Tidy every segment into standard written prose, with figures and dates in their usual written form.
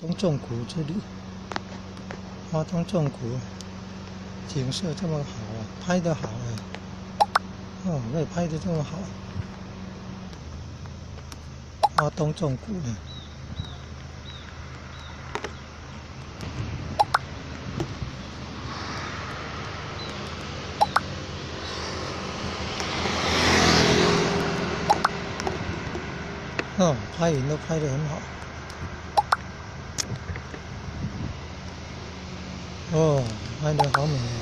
東縱谷這裡，花東縱谷景色這麼好啊，拍得好哎，哦，可以拍得這麼好，花東縱谷啊。哦，拍影都拍得很好。哦，拍得好美啊！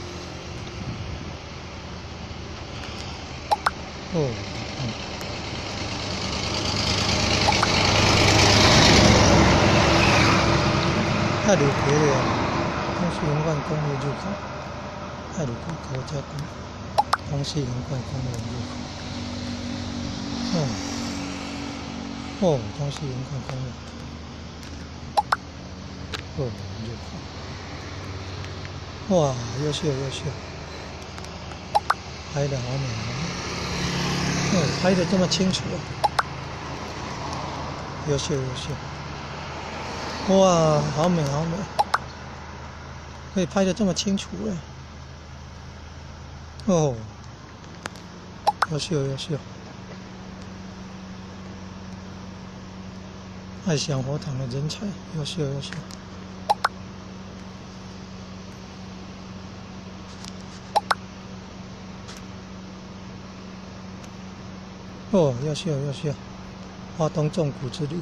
哦，嗯。太鲁閣了，東勢橫貫公路入口，太魯閣國家公東勢橫貫公路入口。哦，哦，東勢橫貫公路，哦，入口。哇，優秀優秀，拍得好美啊！哦，拍得這麼清楚啊，優秀優秀。哇，好美好美，可以拍得這麼清楚哎！哦，優秀優秀，愛享佛堂的人才，優秀優秀。哦，優秀優秀，花東縱谷之旅。